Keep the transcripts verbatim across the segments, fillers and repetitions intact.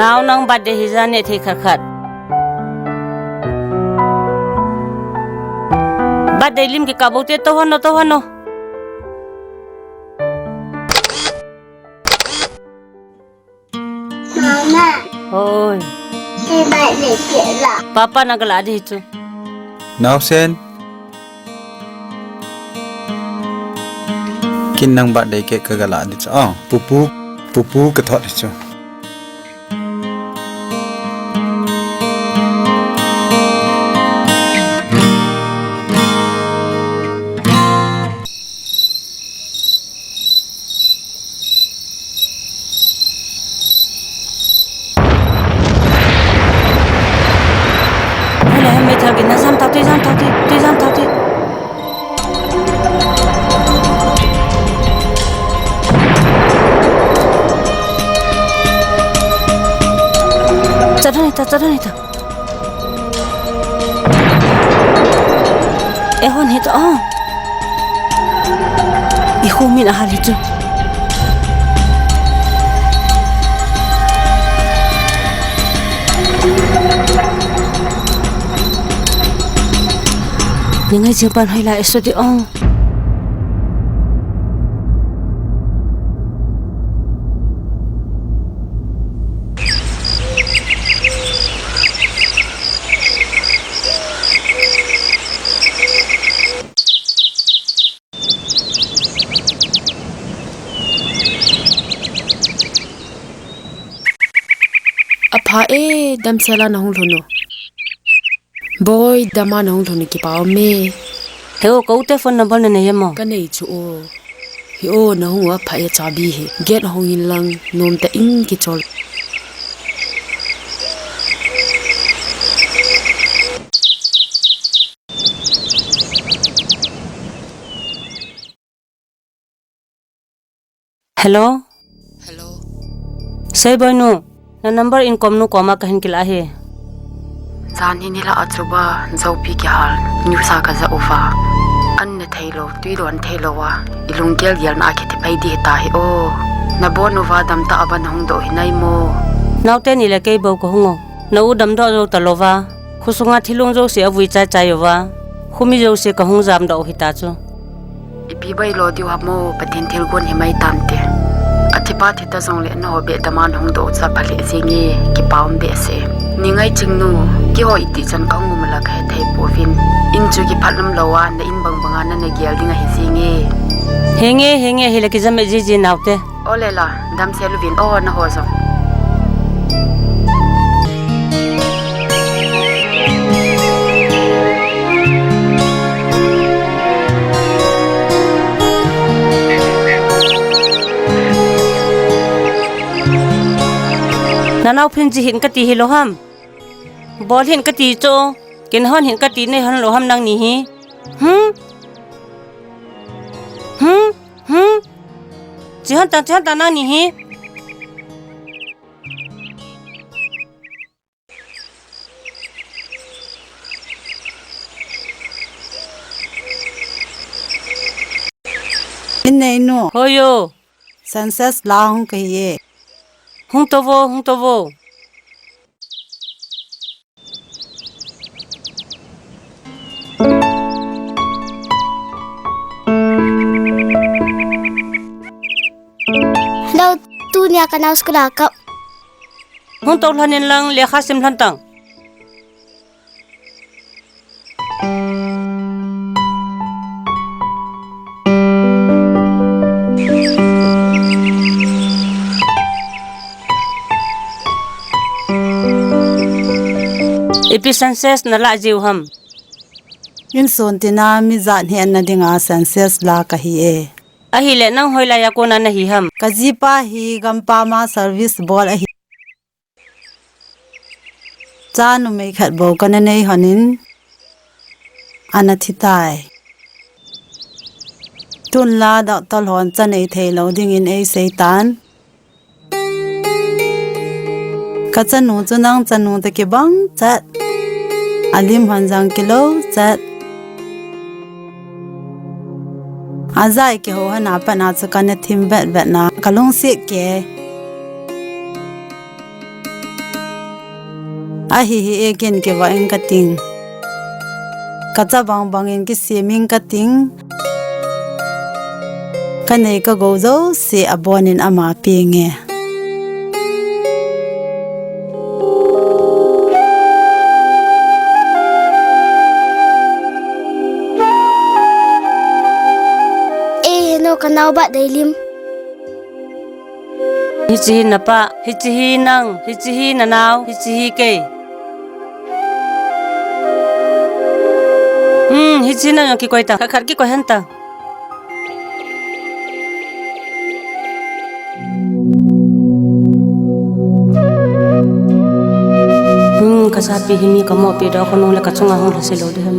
Nao, nang birthday hi jan neh thei khat khat. Birthday lim kikah bou te, to hon o, to hon o. Mama. Oi. Kei birthday cake la. Papa na galah ding chu. Naosen. Ken nang birthday cake ka galah ding chu. Oh, pupu, pupu ka thot ding chu. Hoilai ham meithal, ken na jam tau te, jam tau te, te jam tau te. Chat hon hita, chat hon hita. Eihon hita, oh. I khu min ahal hi chu. Ni ngai jing pan hoilai i so ding ong. Apha e, damsel a nahung lhun u. Boi, dam a nahung lhun u, kipa um e. He o, ka u te phone number nanei em o? Kanei chu o. He o, nahung u apha e, chabi hi. Gate hong in lang, nom tah in kichol. Hello? Hello. Seiboi nu, na number in kom nu koma kahin kilah ahi. Jan hi nilhah a chu ba, joupi kihal, news a kaja uva. An ne theilou, tui don theilou a, i lunggel gel na a kithi phei ding hita hi o. Na bon uva damtah a ba nahung doh hi nai mo? Naote ni le kei bou kahung u. Na u damdoh jou talouva. Khosunga thilung jouse avui chai chai uva. Khomi jouse kahung jamdoh u hita chu. Ipi bai lo diu ham o, Pathen thilgon hi mai tante. Athipa thi ta jongle naho beh dam a nahung doh u chu apha lheh jenge, kipa um behseh e. Ni ngai ching nu, keiho itih chan kahung um la kahe thei pouvin. In chu kiphat lam lou a, na in bang bang a nana gel ding ahi jenge. Henge, henge, hile kijam e jiji naote. O le la, damsel uvin o naho jong. Nanao phin ji hin kati hilou ham? Bol hin kati chu, ken hon hin kati nei hon lou ham nangni hi? Hmm? Hmm? Hmm? Chi hon tan, chi hon tan nangni hi. Min nei nu. Hoi o. Census la hung kahi e. Hung tauvo, hung tauvo. Hello, tunia kanao school a kap. Hung tou lhon in lang lekha sim lhon tang. Ipi census nalah jiu ham? Insung tina mi jat hetna dinga census la kahi e. Ahile nang hoilai a kona nahi ham? Kajipa hi gampam a service bol ahi. Cha numei khat bou kana nei hon in, ana thi tai. Tun la doctor hon cha nei thei lou dingin ei sei tan. Ka chanu chu nang chanu toh kibang chet. Alim hon jong kilou chet. Ajai kihou hon a pat na chu kana thim vet vet na, ka lungset kei. Ahi hi e, ken kivah ing kating. Ka chabang bangin kisem ing kating. Ka nei ka gou jouse abonin ama peng e. E, heno ka nao ba deilim. Hiche hi napa, hiche hi nang, hiche hi nanao, hiche hi kei. Hmm, hiche hi nang jong kikoi ta, khat khat kikoi hen ta. Hmm, ka chapi hi mi ka mopi doh khonung le ka chunga hung lhase lou ding ham.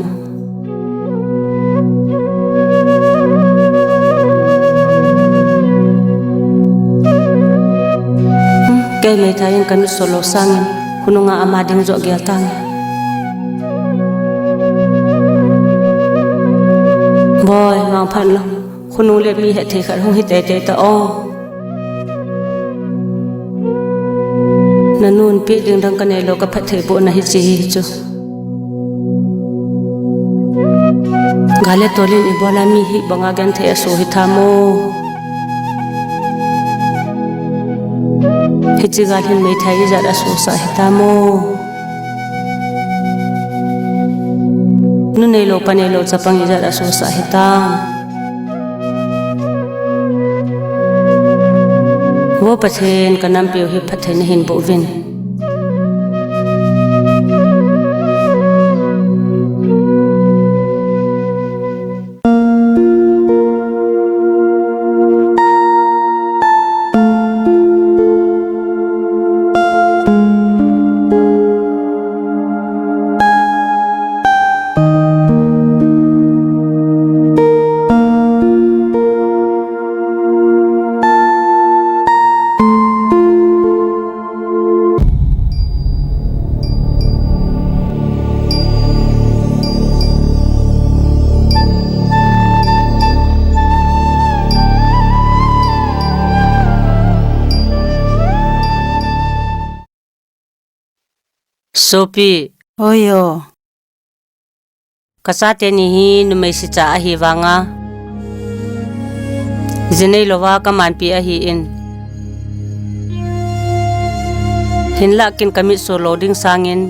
Hmm, kei meithai in ka mit so lou sangin, khonunga ama ding joh gel tange. Boi, vangphat lou. Khonung le mi hetthei khat hung hi teitei ta o. Na nun peh ding dang ka nei lou, ka phatthei boh na hiche hi chu. Gal le tol in ibola mi hi banga genthei aso hitam o. Hiche gal hin meithai ijat aso sah hitam o. Nu nei lou, pa nei lou, chapang ijat aso sah hitam. Vo Pathen, ka nampiu hi phatthei nahin boh uvin. Sopi. Oi o. Ka chate ni hi numei sicha ahi vanga, ji nei louva ka manpi ahin. Hinlah ken ka mit so lou ding sangin,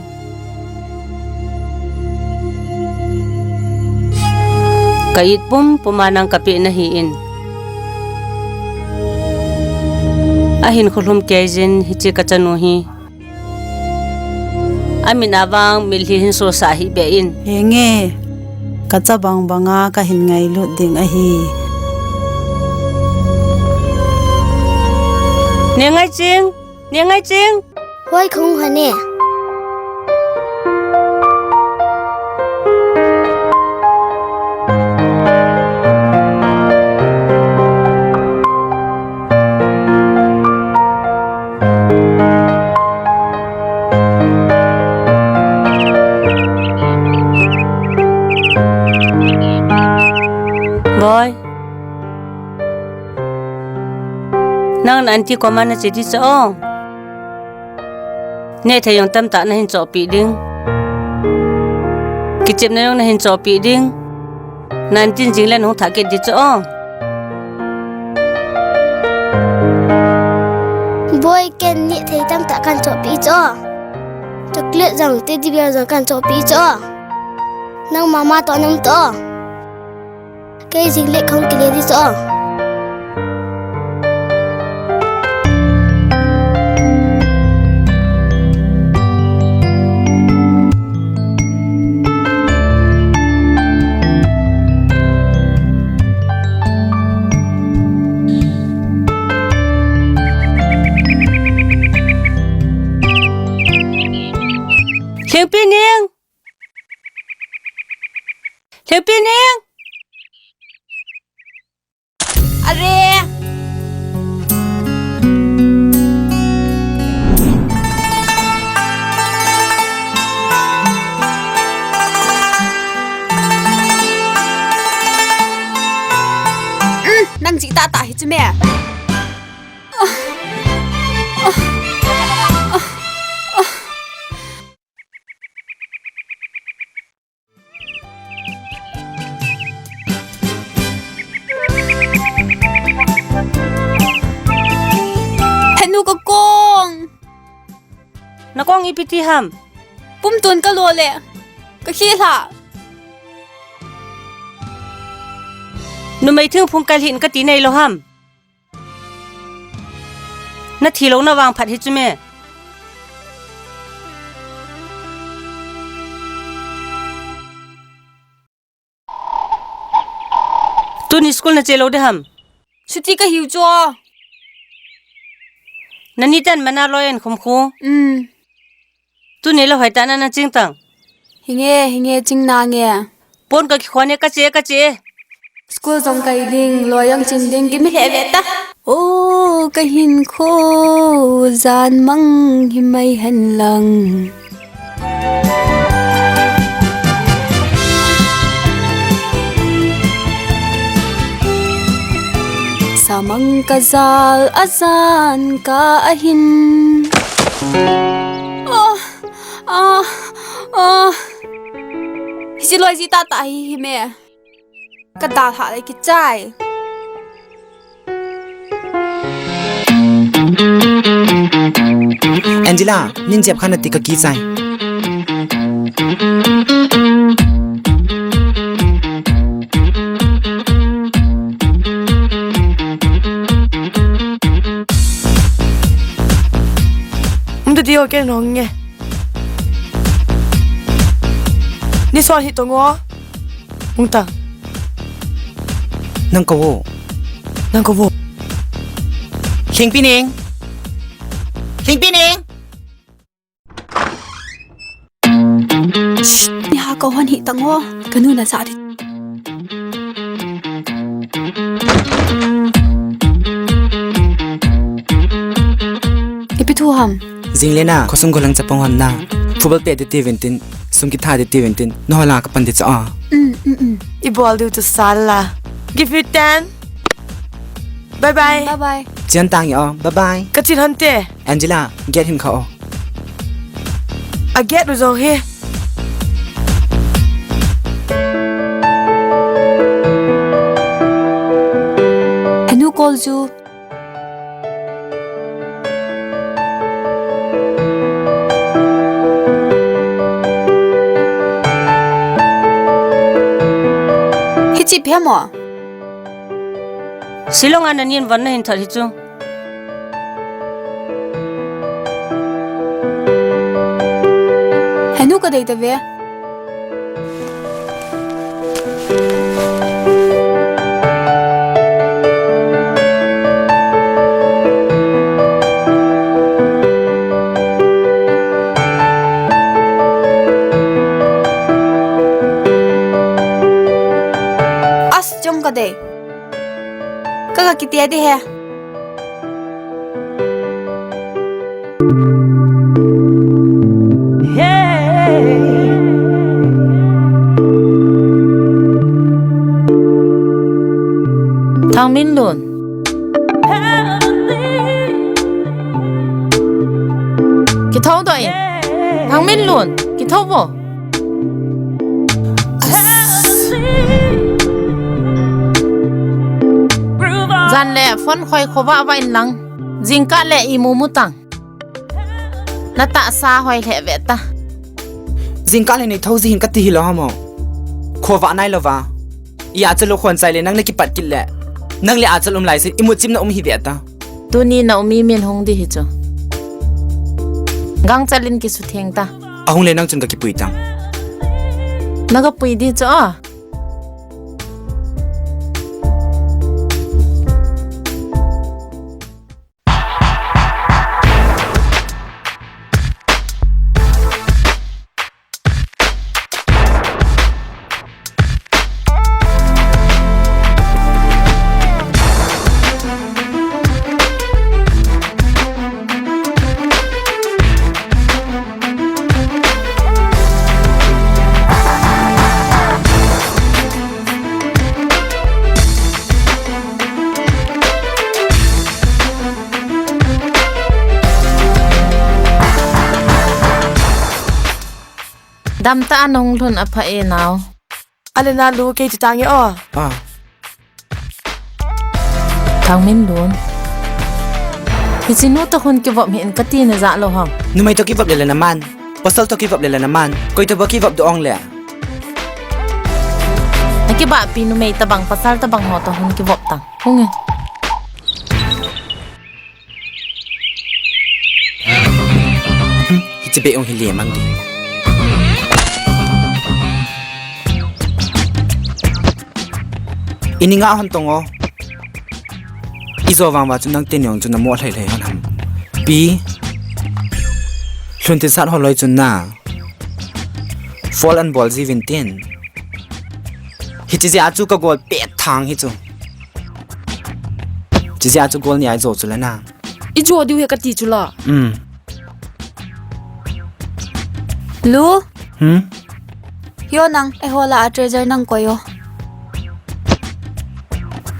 ka it pumpum a nang ka peh nahin. Ahin kholhum kei jin hiche ka chanu hi. Amin a vang mitlhi hin sosah hih beh in. Henge, ka chabang banga ka hin ngailut ding ahi. Ne Ngaiching, Ne Ngaiching. Hoi, khong hane. Boi. Nang na aunty koma na che ding chu o. Nehthei jong tamtah nahin chohpeh ding. Kichepna jong nahin chohpeh ding. Na aunty in jing le nahung thah kit ding chu o. Boi, ken nehthei tamtah kahin chohpeh chu o. Chocolate jong, teddy bear jong kahin chohpeh chu o. Nang mama toh na um tao. Kei jing le kahung kile ding chu o. Lhingpi Ning! Lhingpi Ning! Are! Um, nang jih tahtah hi chu me. Akong ipi ti ham? Pumtun ka lo le. Ka khi hla. Numei thingphung kal hin ka ti nei lo ham? Na thi lo na vang phat hi chu me. Tuni school na che lo de ham? Chuti ka hiu chu. Na ni tan mana lo en khum khu. Um. Tuni lo hai ta na na ching tang. Hinge, hinge ching na nge. Pon ka ki khone ka che, ka che. School jong kai ding, lo jong chin ding, ki mi he ve ta. O, ka hin kho, jan mang hi mai hen lang. Samang ka jal a jan ka a hin. Oh, oh, oh. Hichi loi ji ta ta hi hi me. Ka dal ha le ki chai. Angela, nin jep khan ati ka ki chai. Um, tu dio ke nong nge. Ni suan hi tongo. Mungta. Nang ko wo. Nang ko wo. Hingpi ning. Hingpi ning. Ni ha ko hon hi tongo. Ka nu na sa di. Ipi thu ham. Jing le na, khosung golang chapang hon na. Football pe de ti ventin, sum ki tha de ti ventin, no la ka pan de cha. Mm, mm, mm. I bol du tu sal la. Give you ten. Bye bye. Bye bye. Chian tang yo. Bye bye. Ka chin hon te. Angela, get hin kha o. A get u jong hi. Anu call chu. Hichi phe mo. Shillong a na nin von na hin thot hi chu. Henu ka dei ta ve. As chong ka dei. Ka ka kitia di he. Thangminlun. Kitho doi. Thangminlun. Kitho vo. Jan le phone khoi khovah vah in lang. Jingkah le imu mu tang. Na tahsa hoi lheh ve ta. Jingkah le nei tho ji hin ka ti hi lo hamo. Khovah nai lo va. I achal u khon chai le nang na kipat kit le. Nang le achal um lai se imut chim na um hi ve ta. Tuni na um imin hung di hi chu. Gangchal in kisutheng ta. Ahung le nang chun ka kipui tang. Na ka pui di chu a. Damtah a nung lhun apha e nao. Ale na lu kei ti tang e o. Ah. Thangminlun. Hiche nu toh hin kivop hih in kati na ja lou ham. Numei toh kivop le le naman. Pasal toh kivop le le naman. Koi toh ba kivop doh ong le. Na kibahpi numei tabang pasal tabang ho toh hin kivop tang. Hung e. Hiche beh ong hi le mang di. Ini nga hon tong o. Ijo vang va chu nang teni ong chu namo lhai lhai hon ham. Pi. Lhun tin sat ho loi chun na. Fall and ball ji vin tin. Hiche jeh a chu ka gol pet thang hi chu. Hiche jeh a chu gol ni ai jo chu le na. I jo diu he kati chu la. Um. Lu. Hmm? Yo nang, eiho la a treasure nang koi o.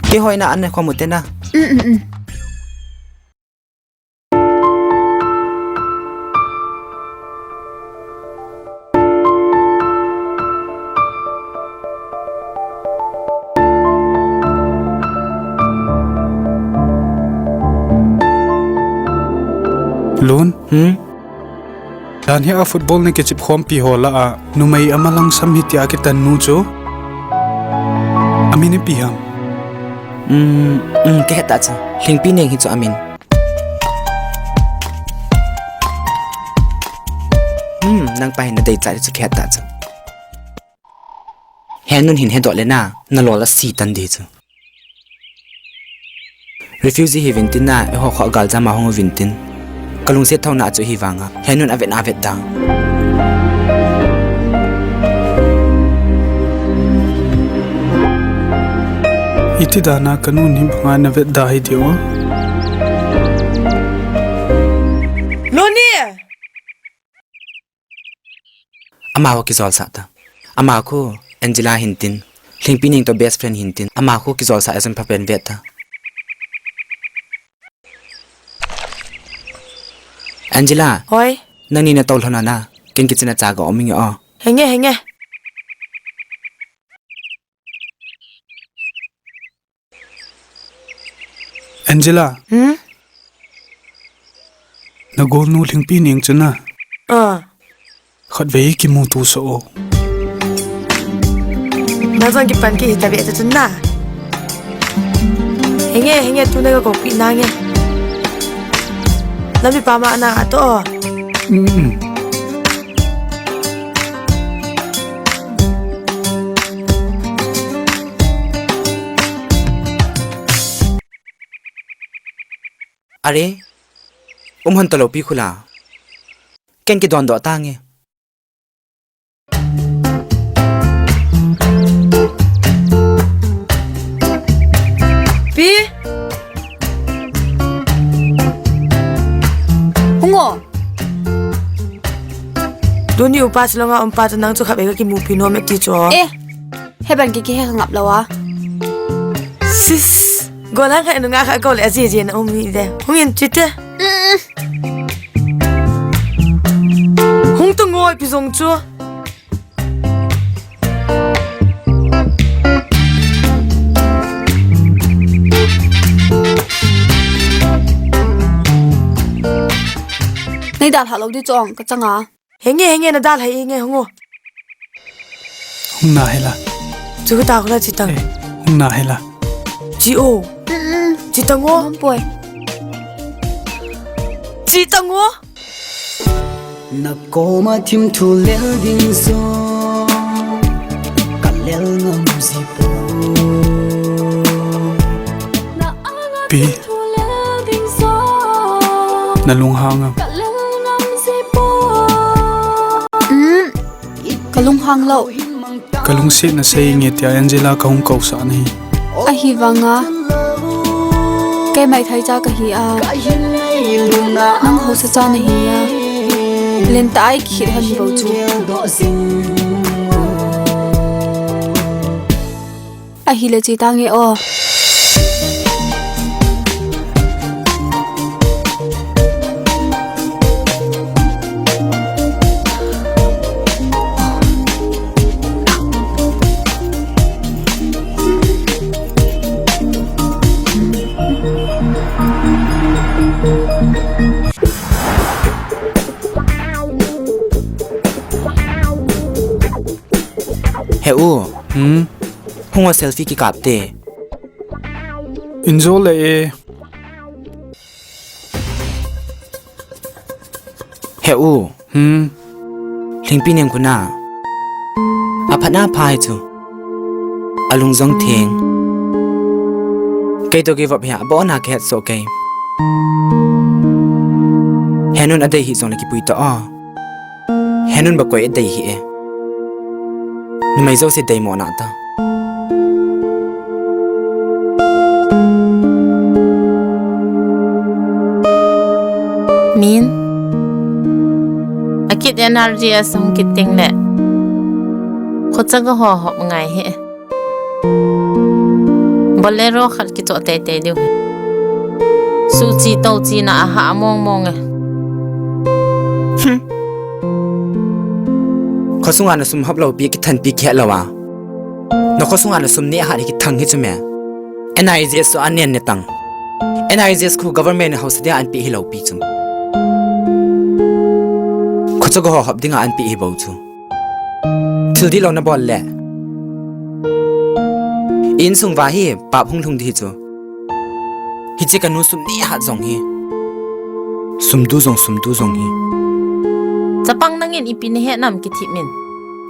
Keiho in a an ne kho mu te na. Um, um, um. Lun? Hmm? Dan hi a football na kichep khompi ho la a, numei ama langsam hi tia kitan nu chu. Amin ipi ham? Um, um, ka het ta cha. Lhingpi Neng hi chu amin. Hmm, nang pa hin na dei cha chu ka het ta cha. He nun hin he doh le na, na lol a si tan di chu. Refugee hi vin tin na, eiho kho gal jam a hung vin tin. Ka lungset tho na chu hi vang a. He nun a vet na vet dang. Iti dan a ka nun hi bang a na vet da hi di o. Luni! Ama ho kijol sah ta. Ama khu Angela hin tin. Lhingpi Neng toh best friend hin tin. Ama khu kijol sah a jong pha pen vet ta. Angela. Hoi. Nangni na tou lhon a na. Ken kitchen a cha ka om inge o. Henge, henge. Angela. Hmm? Na golnu Lhingpi Neng chu na. Ah. Khatvei kimuto sah o. Na jong kipan kit hita ve ta chun na. Henge, henge, tu na ka koupi nange. Lampi pa ma na ato. Mm. Are, um hon talou pi khula. Ken kidon doh tange. Pi. Hung o. Tuni upa Shillong a um pa chu nang chu khatvei ka kimupi nom e ti chu. Eh. He ban ki kihe ngap lou a. Sis. Golang kha nunga kha ko le aji ji na um hi de. Hung in chite. Mm. Hung tu ngoi pi jong chu. Nei dalha lou di chong ka changa. Henge, henge, na dalha inge, hung o. Hung na hela. Chu ta ko la chi tang. Eh, hung na hela. Chi o. Mm-mm. Chi tang o. Hung poi. Chi tang o. Na koma thim thu lel ding so. Ka lel ngam ji po. Pi. Na lunghang am? Um, ka lunghang lou. Ka lungsetna sei nge tia Angela ka hung kousah nahi. Ahivanga. Kei maithai cha kahi a. Nang haosa cha nahi a. Lentah a i kikhet hon bou chu. Ahile chi tange o. He u. Hmm? Hung o, selfie kikap te. Injo le e. He u. Hmm. Lhingpi neng kuna. Aphat na pha hi chu. Alung jong theng. Kei toh kivop hi abon a kihet soh kei. Henun adei hi jong le kipui ta o. Henun ba koi adei hi e. Numei jouse deimo na ta. Min. Akit N R G S hung kit teng le. Khocha ga ho hop ngai hi. Bolero khat kichoh teitei diu. Suhchi touchi na aha mong mong e. Hmm. Khosunga na sum hop lou pi, kithanpi khe lou a. Na khosunga na sum ni ahat hi kithang hi chu me. N I G S chu anen ne tang. N I G S khu government hausa dia anpi hi lou pi chu. Khocha ga ho hop dinga anpi hi bou chu. Thil dihlou na bol le. Insung va hi pap hung lhung di hi chu. Hiche kanu sum ni ahat jong hi. Sum du jong, sum du jong hi. Chapang nangin ipi nahet nam kithip min.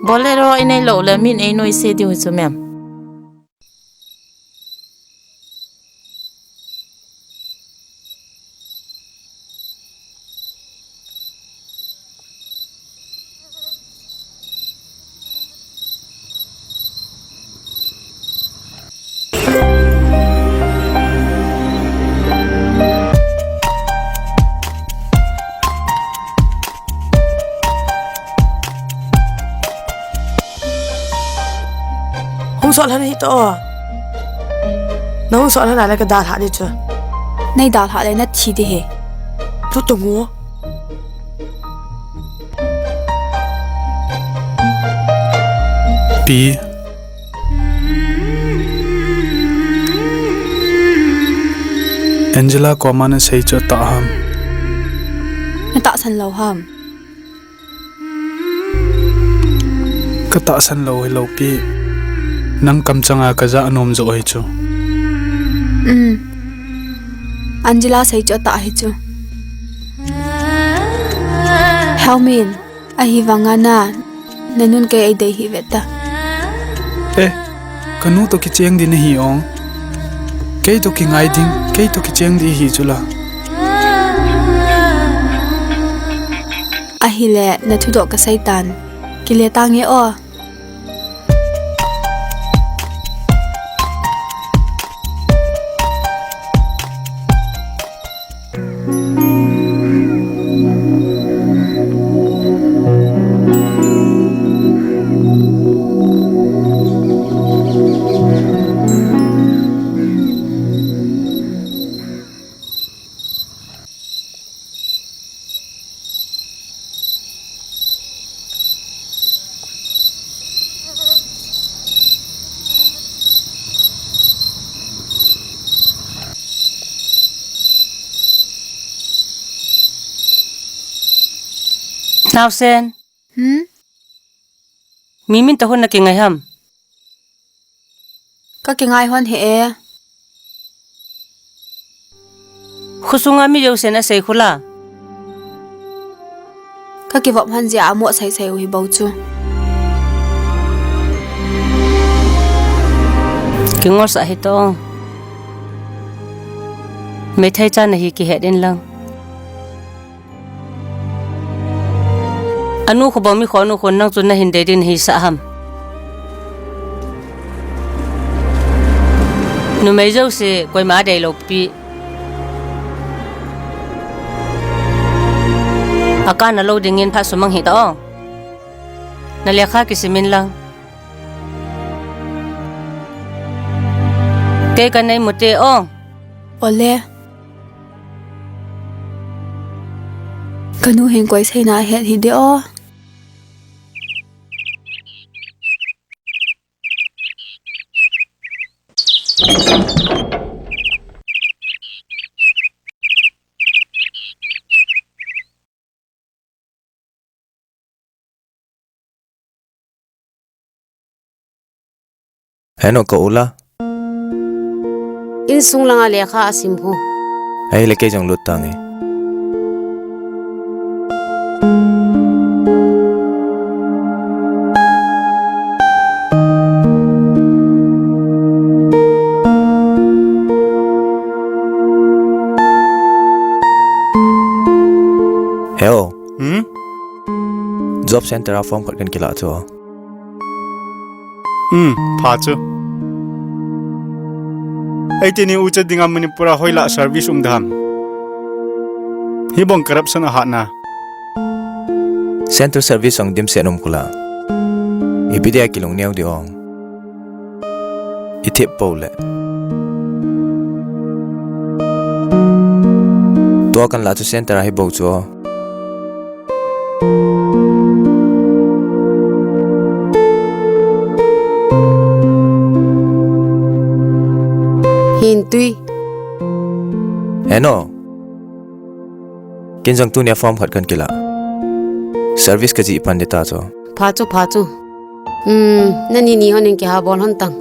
Bolero inei lou le min ei noise diu hi chu mem. Hung sot lhan hi to. Na hung sot lhan a le ka dalha di chu. Nei dalha le na thi di hi. Tu tu ngu. Pi. Angela koma na sei chu atah ham? Na tahsan lou ham? Ka tahsan lou hilou pi. Nang kamchanga ka ja anom jo hi chu. Um. Angela sei chu atah hi chu. Heumin. Ahivanga na, nanun kei eidei hi veta. Eh, kanu toh kicheng ding nahi ong. Kei toh kingai ding, kei toh kicheng ding hi chula. Ahile, na thudoh ka seitan. Kile tange o. Naosen. Hmm? Mi min toh hon na kingai ham? Ka kingai hon he e. Khosunga mi jousen asei khula. Ka kivop hon jeh a amo sei sei u hi bou chu. Kingol sah hi to. Meithai cha nahi kihet in lang. Anu khu bang mi kho anu khu nang chu nahin dei ding nahi sah ham? Numei jouse koima adei lou pi. Akana lou dingin phat sumang hih ta o. Na lekha kisim in lang. Kei kanei mute o. Ole. Kanu hin koi seina het hi de o. Heno, ka u la. Insung langa lekha asim khu. Ahile kei jong lut tange. Heo. Hmm? Job center a form khat kan kilah chu. Hmm, pha chu. Eiti ni ucha dinga Manipur a hoilah service um dam. Hibang corruption ahatna. Center service ang dimset um khu la. Ipi dia kilung neo di ong. I thep po le. Tua kan lah chu center a hi bou chu. Hin tui. Heno. Ken jong tunia form khat kan kilah. Service ka jih pan ding ta chu. Pha chu, pha chu. Hmm, nani ni hon in kiha bol hon tang.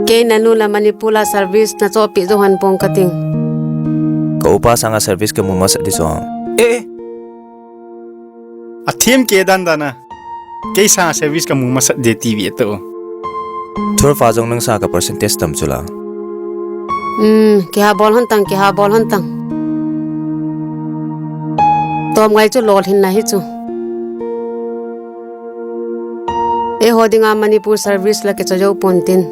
Kei nanu la Manipur la service na chohpeh jou hon pong kating. Ka upa sanga service ka mu masat ding chu. Eh, eh. Athem kei dan dan a. Kei sanga service ka mu masat ding ti ve to. Thurfa jong nang sanga ka percentage tam chu la. Hmm, kiha bol hon tang, kiha bol hon tang. Tom ngai chu lolhin na hi chu. Eiho dinga Manipur service la kicho jou pon tin.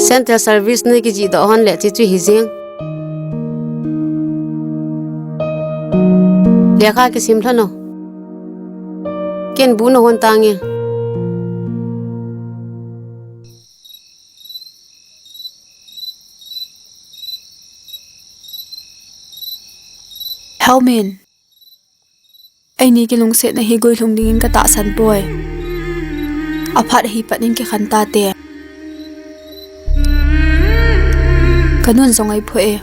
Central service nei kijih doh hon le chi chu hi jeng. Lekha kisim lhon o. Ken bu na hon tange. Helmin. Eini kilungsetna hi guilhung dingin ka tahsan poi. Aphat ahi pat in kikhen tate. Ka nun jong ai phoh e.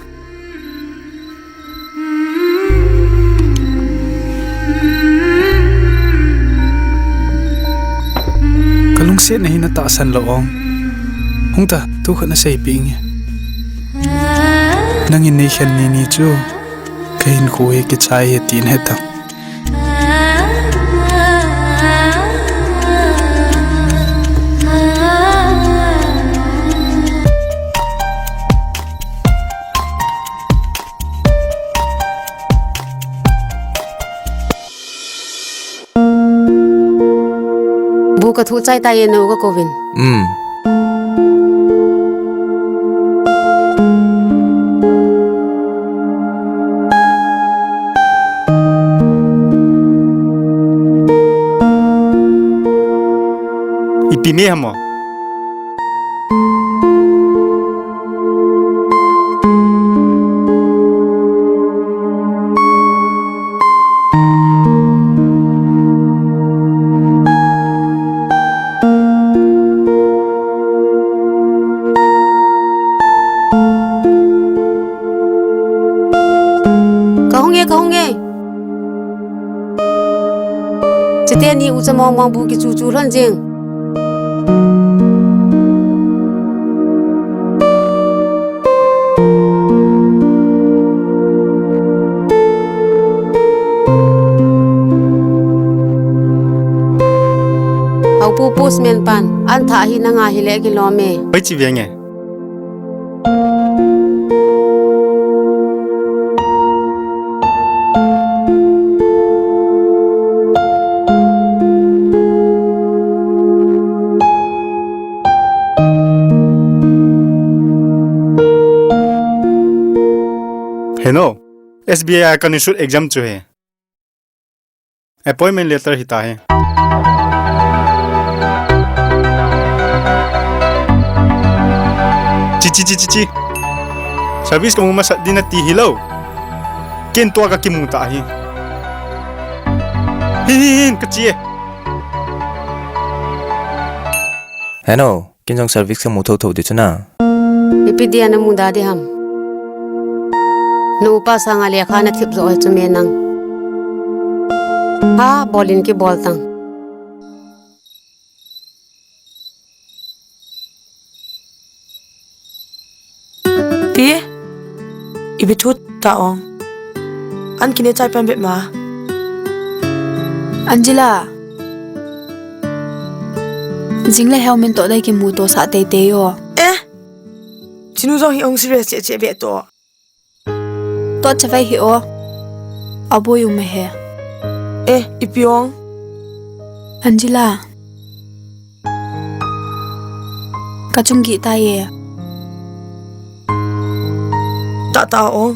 Ka lungsetna hi na tahsan lou ong. Hung ta, thu khat na seipeh inge. Nangin nei khen ni ni chu. Ka hinkho hi kichai hi tin he ta. Bu ka thu chai tai e, nu ka kouvin. Um. Ipi me ham o. Ka hung e, ka hung e. Chuteni ucha mong mong bu kichu chu lhon jeng. Haupu postman pan, an thah hi nanga hile kilom e. Hoi chi veng e. Heno, S B I a ka ni sut exam chu he. Appointment letter hita he. Chi, chi, chi, chi, chi. Service ka mu masat ding nati hilou. Ken tua ka kimu ta hi. Hin, hin, hin, ka chi e. Heno. Ken jong service ka mu thotho ding chu na. Ipi dia na mu da ding ham. Na upa sanga lekha na thep jo hi chu me nang. Ha, bol in kibol tang. Pi, ipi thu ta ong. An kine chai pan bet ma. Angela. Jing le Heumin to dai kimu to sa teitei o. Eh. Chinu jong hi ong serious che che bet to. To chavai hi o. Aboi um he. Eh, ipi ong. Angela. Ka chung gih tai e. Tah tah ong.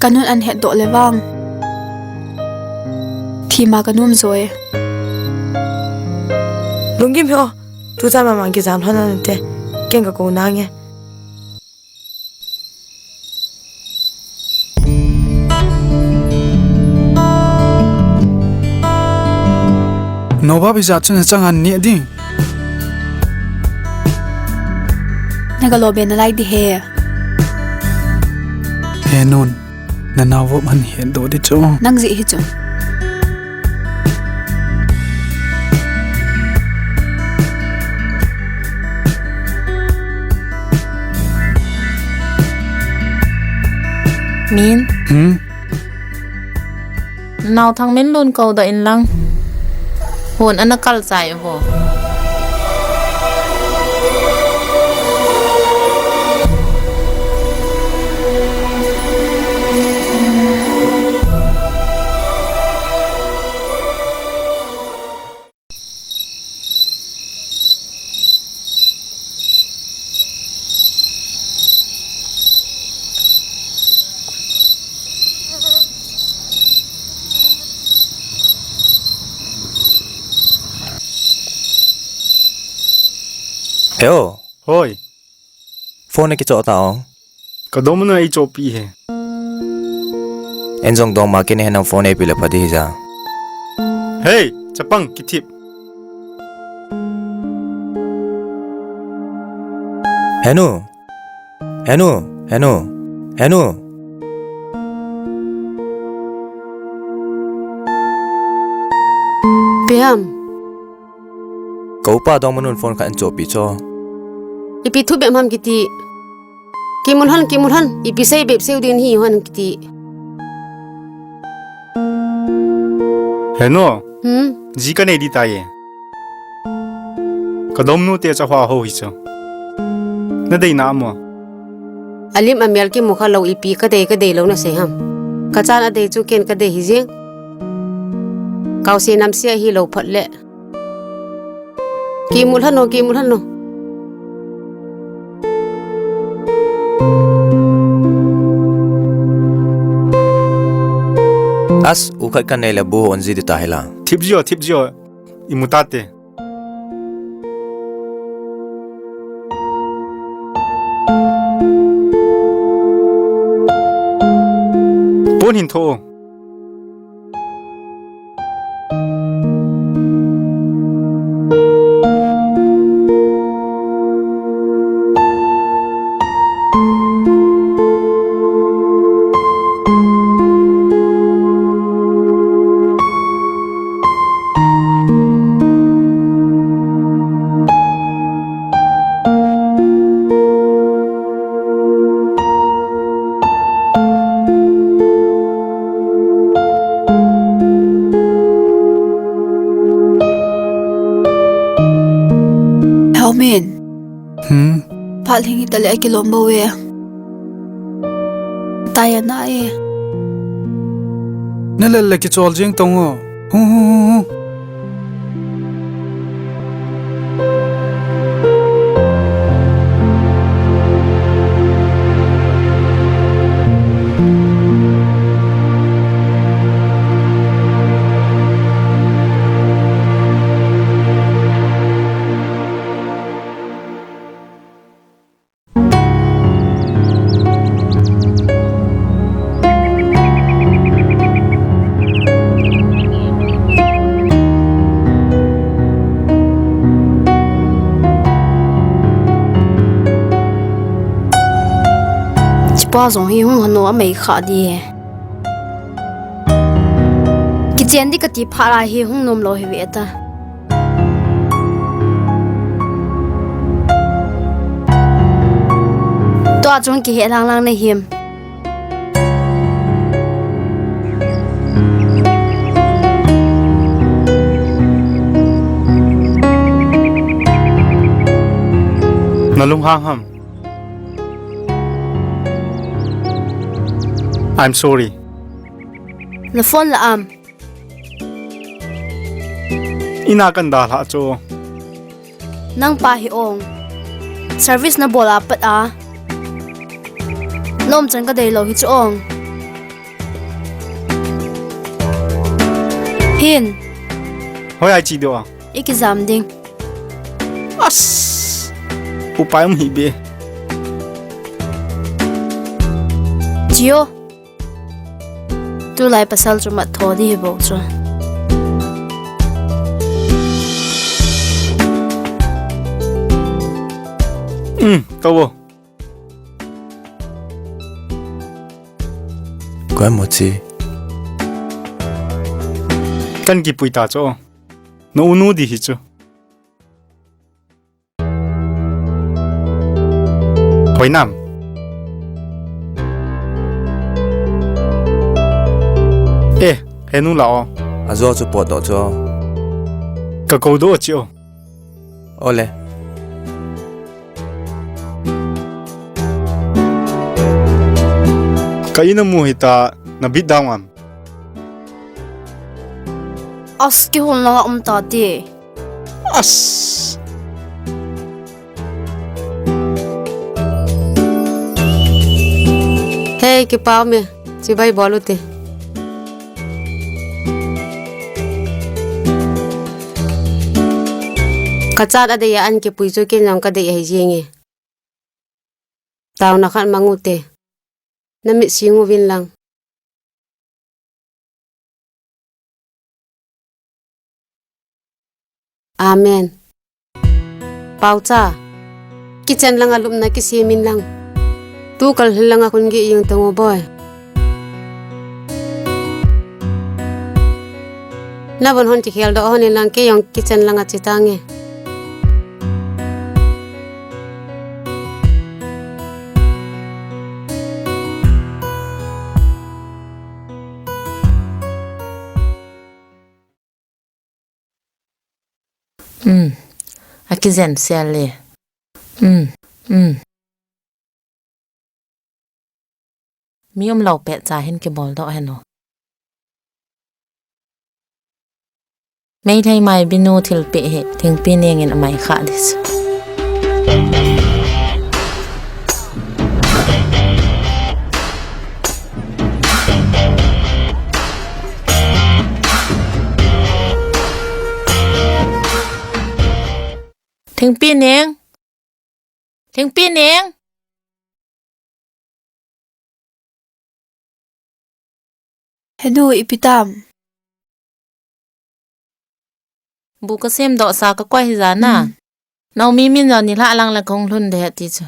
Ka nun an het doh le vang. Thima ka num zo e. Lunggim hi o. Tu chan ma mang ki jam lhon an te. Keng ka ko nang e. Nobab ijat chun chang an neh ding. Na ka lo be na lai di he. He nun, na nau vop han he do di chu. Nang ji hi chu. Min. Hmm? Nau Thangminlun kou doh in lang. Hun ana kal chai vo. Heo. Hoi. Phone kicho ta ong. Ka dom na i chopi he. En jong dom ma kine henam phone e pi le pha di hi ja. Hey, chapang kithip. Henu. Henu. Henu. Henu. Piam. Ka upa dong manun phone khat an chopi cho. Ipi thu bep ham kiti. Kimul han, kimul han. Ipi sei bep sei ding hi han kiti. Heno. Hmm? Ji ka nei di ta ye. Ka domnu te cha hua ho hi cho. Na dei na mo. Alim amel kimu kha lo ipi ka dei ka dei lo na sei ham. Ka chan a dei chu ken ka dei hi jeng. Kau se nam sia hi lo phat le. Kimul hano, kimul hano. As, u khat kan nei le bu on ji di ta hila. Thip jio, thip jio. Imu ta te. Pon hin tho. Heumin. Hmm? Phat lhing hita le akilom bou e. Tai ana e. Na lel le kichol jeng tong o. Hu, hu, hu, hu. Chipa jong hi hung hanu a mei kha di e. Ki Chen di kati phat a hi hung nom lou hi ve ta. Tua chung kihe lang lang na him. Na lunghang ham? I'm sorry. Na phone la am? Ina kan dalha chu. Nang pa hi ong. Service na bol a pat a. Nom chan ka dei lou hi chu ong. Hin. Hoi ai chi do a. I kijam ding. As. Upai um hi be. Chio. Tulai pasal chu mat tho di hi bou chu. Um, ka wo. Koi mo chi. Kan kipui ta chu. Na unu di hi chu. Hoi nam. Eh, henu la o. Ajo chu pot do chu. Ka ko do chi o. Ole. Ka ina mu hita na bit down am. As kihun la um ta ti. As. Hey, kipau me. Chibai bol u te. Ka chat a dei a an kipui chu ken jong ka dei ahi jing e. Taona khat mang u te. Na mit sing uvin lang. Amen. Pau cha. Kitchen langa lupna kisem in lang. Tu kal hil langa khun gei jeng tang o boi. Na von hon ti khel do hon in lang kei jong kitchen langa chi tange. Um, akijen sel le. Um, um. Mi umlou pet cha hin kibol doh hen o. Meitei mai binu thilpeh hi Thingpi Neng in amai kha di chu. Thingpi Neng. Thingpi Neng. Henu, ipi tam? Bu kasem doh sa kakoi hi jana. Um. Naomi min jong nilhah lang le kahung lhun de ti chu.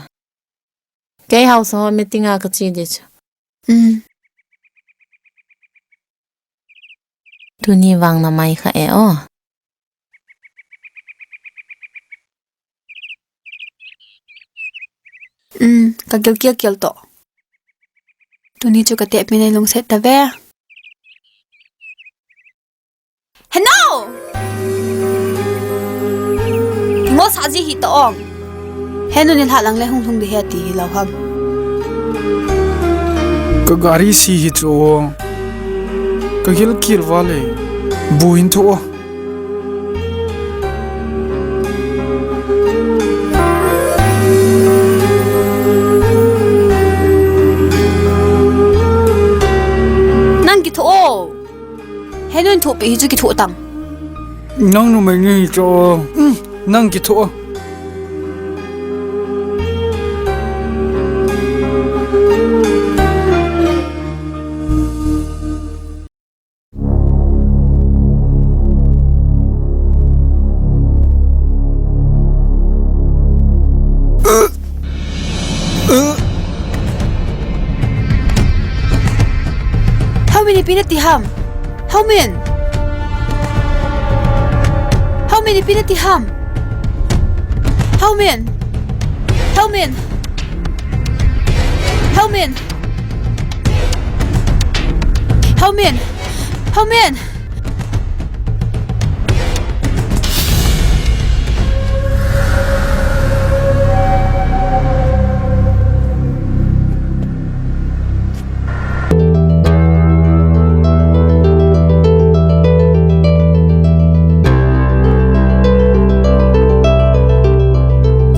Kei haosa ho meeting a kache de chu. Um. Tuni vang na mai kha e o. Um, ka gilkel kel to. Tuni chu ka tehpi nei lungset ta ve. Henu! Ngo sa ji hi to ong. Henu nilhah lang le hung lhung de he ti hilou ham. Ka gari si hi chu o. Ka gilkel vale. Bu hin tho o. Nang kitho o. Henun thopi hi chu kitho tang. Nang numei nge hi chu. Um, nang kitho. Haumin ipi nati ham? Haumin! Min, ipi nati ham? Haumin! Haumin! Haumin! Haumin! Haumin!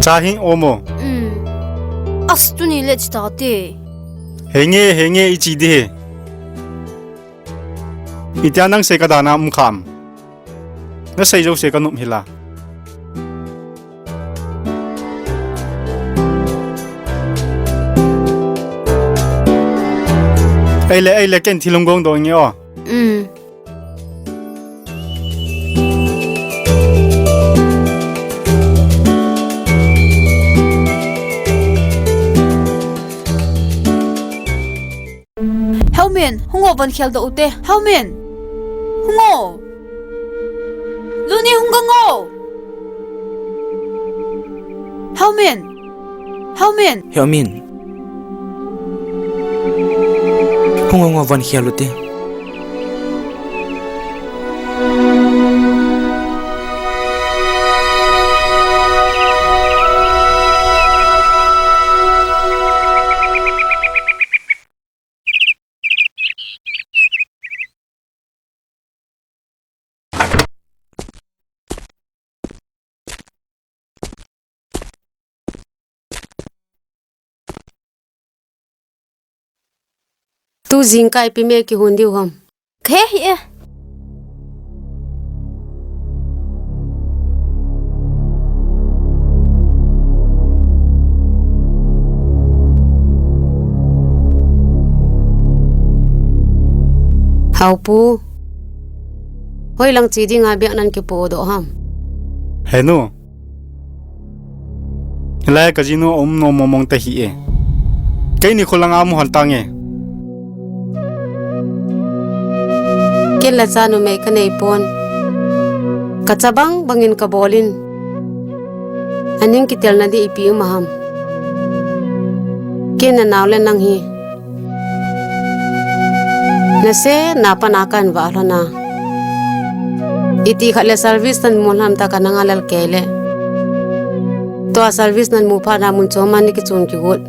Cha hi om o. Um. As, tuni le chi tate. Henge, henge, ichi ding ahi. Itia nang sei ka dan a um kham. Na sei jouse ka nop hi la. Ei le, ei le, ken thil hung gong doh inge o. Um. Heumin, hung o, von khel doh ute. Heumin, hung o. Luni, hung gang o. Heumin, Heumin. Heumin. Hung o, hung o, von khel ute. Tu jingkah ipi me kihon diu ham? Khe hi e. Haopu. Hoilang che dinga bag nan kipodoh ham? Henu. Hilai a ka jinu aum nom mong mong tahih e. Keini kho langa amu hon tange. Ken la cha numei ka nei pon. Ka cha bang bangin ka bol in. Aning kitelna di ipi um ham? Ken na nao le nang hi. Nasei na pa na kan va lhon a. Iti khat le service nan mu lhon ta ka nanga lel kei le. Tua service nan mu phat na mun chom a na kichun kigot.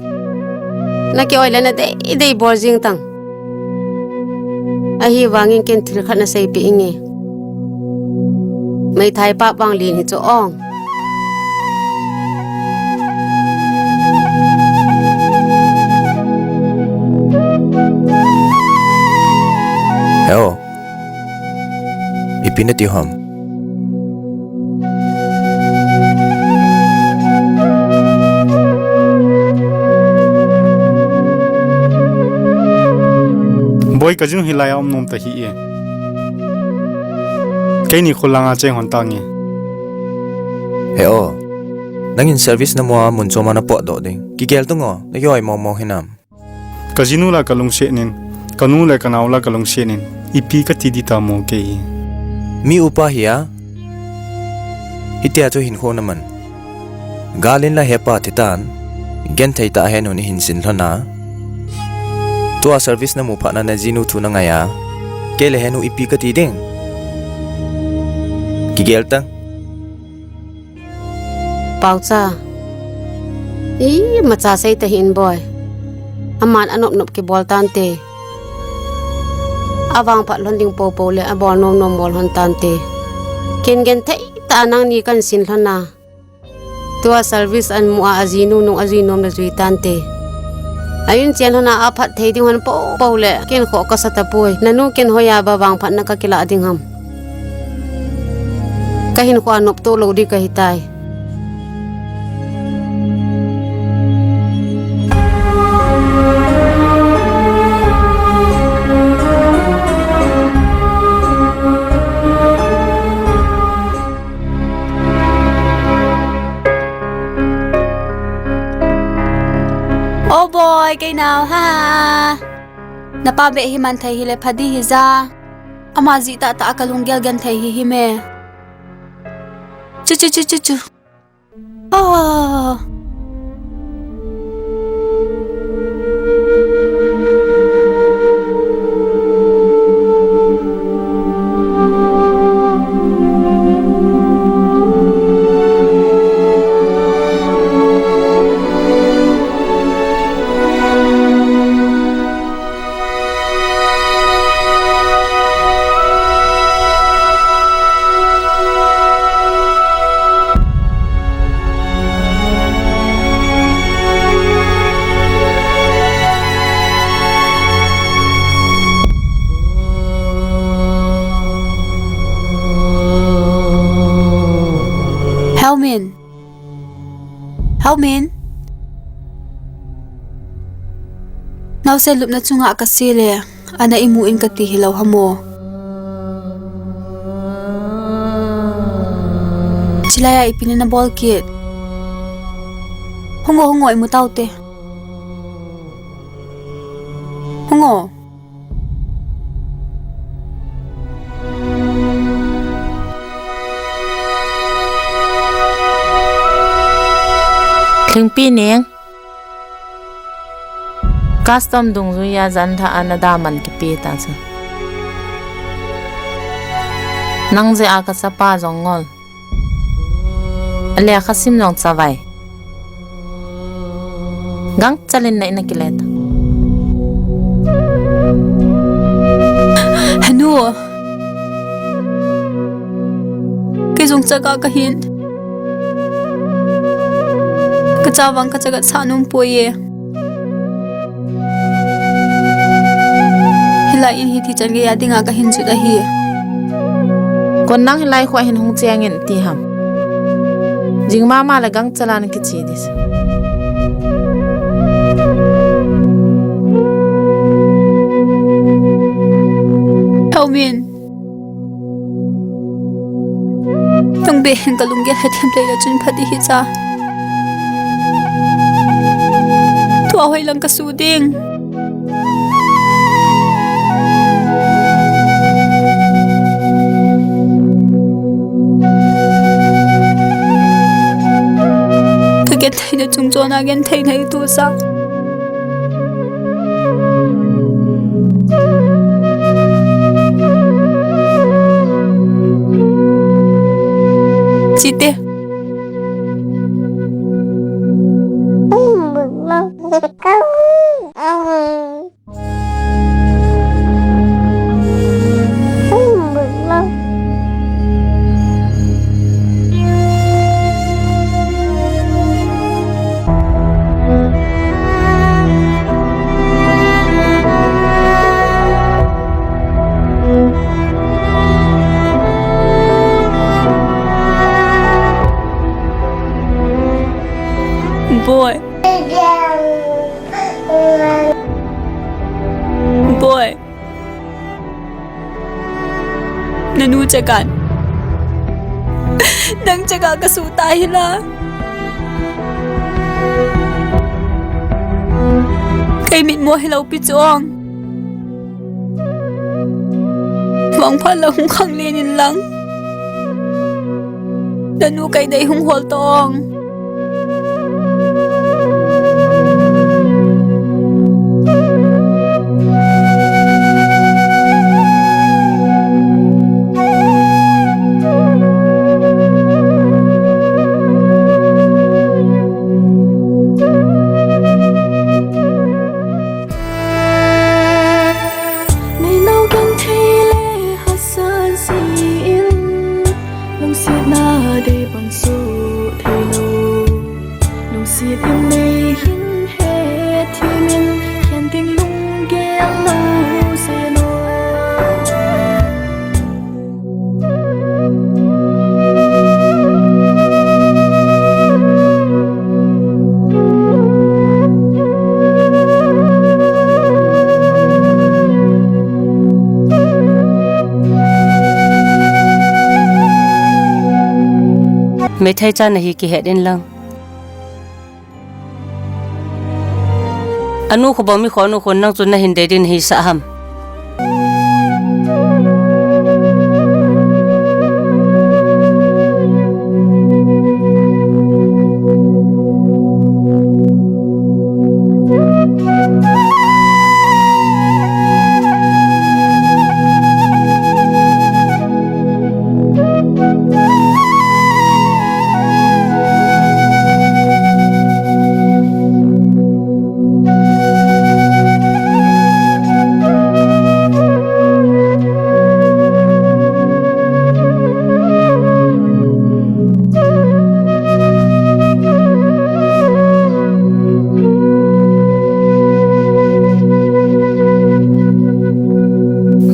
Na ki-oi le na dei dei bol jing tang. Ahivangin ken thil khat na seipeh inge. Meithai pa vang lin hi chu ong. Heo. Ipi nati ham? Boi, ka jinu hilai a um nom tahih e. Keini kho langa cheng hon tange. Heo. Nangin service na mu a mun chom a na potdoh ding. Kigel tung o, na ki-oi mong mong hinam? Ka jinu la ka lungset nin, ka nu le ka nao la ka lungset nin, ipi kati di tam o kei hi. Mi upa hi a, hitia chu hinkho na man. Gal in la hepa thi tan, genthei tah a henu na hin sin lhon a. Tua service na mu phat na na jinu thu na ngai a, kei le henu ipi kati ding. Kigel tang. Paocha. Imacha sei tahih in boi. Aman anop nop kibol tante. Avangphat lhon ding popo le abol nom nom bol lhon tante. Ken genthei tah a nangni kan sin lhon a. Tua service an mu a ajinu nung ajui nom le jui tante. A in chen lhon a aphat thei ding lhon popo le ken kho ka sa tapoi. Nanu ken hoiya ba vangphatna ka kilah ding ham? Ka hinkho a nopto lou di ka hitai. O boi, kei nao, ha. Na pa beh hi man thei hile pha di hija. Ama jih tah tah a ka lunggel genthei hi hime. Chu, chu, chu, chu, chu. Ah. Helmin. Helmin. Naosen lupna chunga kase le, ana imu in kati hilou ham o. Chilai a ipi na nabol kit. Hung o, hung o, imu taute. Hung o. Lhingpi Neng. Custom dungjuia janlhah a nada man kipe ta chu. Nang jeh a kachapa jong ngol. Alekha sim jong chavai. Gangchal in na in a kile ta. Henu. Kei jong chaga kahin. Kacha vang kachaga sa nom poi e. Hilai in hi thi chan gei a dinga kahin jut ahi. Kon nang hilai kho hin hung cheng in ti ham. Jing mama le gangchal a na kiche di. Helmin. Nang be hin kalunggel hethem tei le chun phat ihi cha. Tua hoilang kasu ding. Kagenthei na chung chon a genthei na itusa. Chite. Boy. Boy. Nanu chakan. Nang chaga kasu ta hila. Kei mitmo hilou pi chong. Vangphat la hung khang len in lang. Nanu kei dei hung hol tong. Neilou genthei le hasan si in, lungsetna dei bang soh theilou. Lungset in nei hin hethem in, khen ding lunggel lou sei lou. Meithai cha nahi kihet in lang. Anu khu bang mi khu anu khu nang chu nahin dei ding nahi sah ham.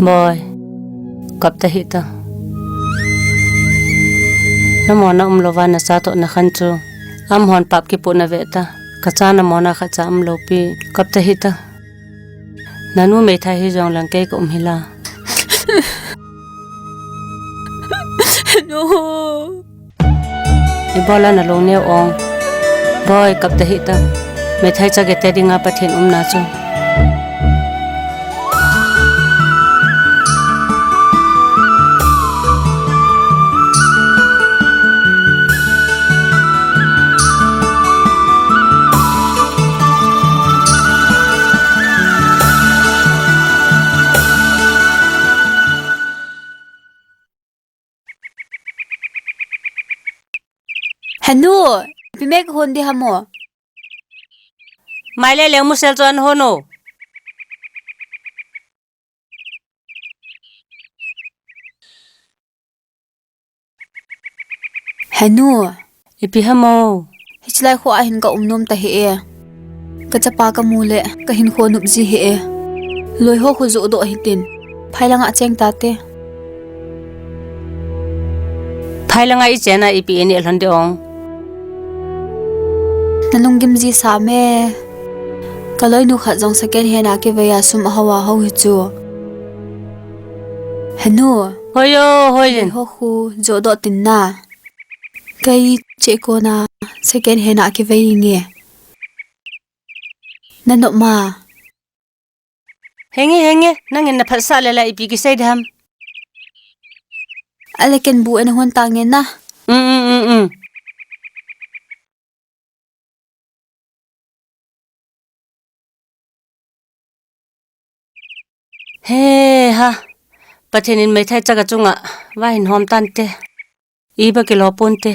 Boi, kap tahih ta. Namona umlouva nacha toh nakhen chu. Amahon pap kipoh nave ta. Kacha namona khatcha umlou pi. Kap tahih ta. Nanu meithai hijongleng kei kaum hila. No. Ibola nalung neo ong. Boi, kap tahih ta. Meithai cha gete dinga Pathen umna chu. Henu, ipi me kahon ding ham o. Mai le leng musel chu ana hon o. Henu. Ipi ham o. Hichelai kho a hin kaum nom tahih e. Kachapa kamu le kahinkho nop ji hih e. Loi ho khu jodoh hitin. Phai langa cheng tate. Phai langa ichen a ipi ineh lhon ding ong. Nalunggim ji sa me. Kaloinu khat jong second hand a kivei a sum ahao ahao hi chu. Henu. Hoi o, hoi in. Loi ho khu jodoh tin na. Kei chekona second hand a kivei inge. Nanop ma. Henge, henge, nangin naphatsah le la ipi kisei ding ham. Ale ken bu ana hon tange na. Um, um, um, um. He ha. Pathen in meithai cha kachunga vahin hom tante. Iba kilo ponte.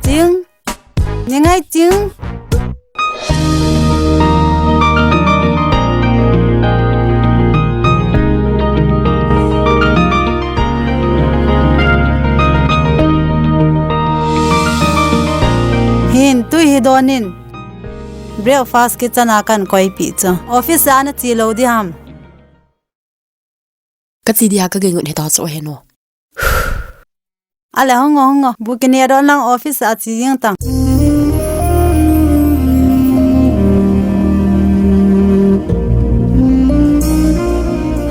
Ching, ningai ching. Hin, tui hi donin. Breakfast kitchen a kan koipeh chu. Office a nache lou ding ham. Kache dia kagei ngut hita chu heno. Ale hung o, hung o. Bu kineh doh lang office a che jeng tang.